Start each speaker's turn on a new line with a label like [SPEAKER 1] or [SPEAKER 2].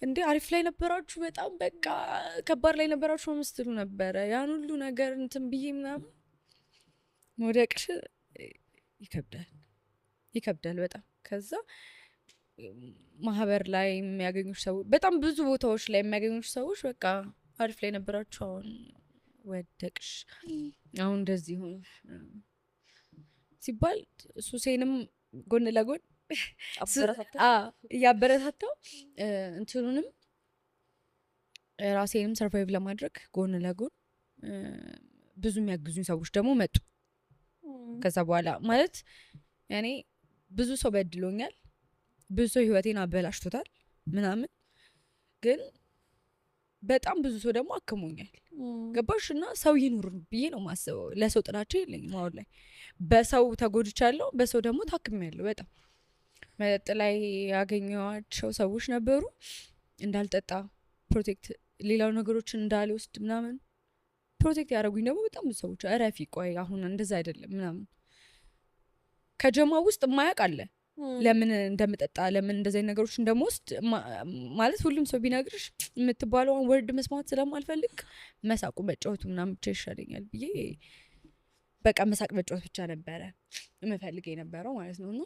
[SPEAKER 1] እንዴ አሪፍ ላይ ነበራችሁ፣ በጣም በቃ ከባድ ላይ ነበራችሁ ምስትሉ ነበረ። ያን ሁሉ ነገር እንትን ብዬ ምናምን መውደቅሽ ይከብዳል፣ ይከብዳል በጣም። ከዛ ማህበር ላይ የሚያገኙሽ ሰዎች፣ በጣም ብዙ ቦታዎች ላይ የሚያገኙሽ ሰዎች በቃ አሪፍ ላይ ነበራችሁ፣ አሁን ወደቅሽ፣ አሁን እንደዚህ ሆንሽ ሲባል ሱሴንም ጎን ለጎን
[SPEAKER 2] አበረታታ።
[SPEAKER 1] እያበረታታው እንትኑንም ራሴንም survive ለማድረግ ጎን ለጎን ብዙ የሚያግዙኝ ሰዎች ደግሞ መጡ። ከዛ በኋላ ማለት እኔ ብዙ ሰው በድሎኛል፣ ብዙ ሰው ህይወቴን አበላሽቶታል ምናምን፣ ግን በጣም ብዙ ሰው ደግሞ አክሞኛል። ገባሽ? እና ሰው ይኑር ብዬ ነው ማስበው። ለሰው ጥላቻ የለኝም። አሁን ላይ በሰው ተጎድቻለሁ፣ በሰው ደግሞ ታክሜያለሁ። በጣም መጠጥ ላይ ያገኘኋቸው ሰዎች ነበሩ እንዳልጠጣ protect፣ ሌላው ነገሮችን እንዳልወስድ ምናምን protect ያደረጉኝ ደግሞ በጣም ብዙ ሰዎች፣ እረፊ፣ ቆይ አሁን እንደዛ አይደለም ምናምን። ከጀማ ውስጥ የማያውቅ አለ ለምን እንደምጠጣ፣ ለምን እንደዚህ አይነት ነገሮች እንደምወስድ። ማለት ሁሉም ሰው ቢነግርሽ የምትባለውን word መስማት ስለማልፈልግ መሳቁ መጫወቱ ምናምን ብቻ ይሻለኛል ብዬ በቃ መሳቅ መጫወት ብቻ ነበረ የምፈልግ የነበረው ማለት ነው። እና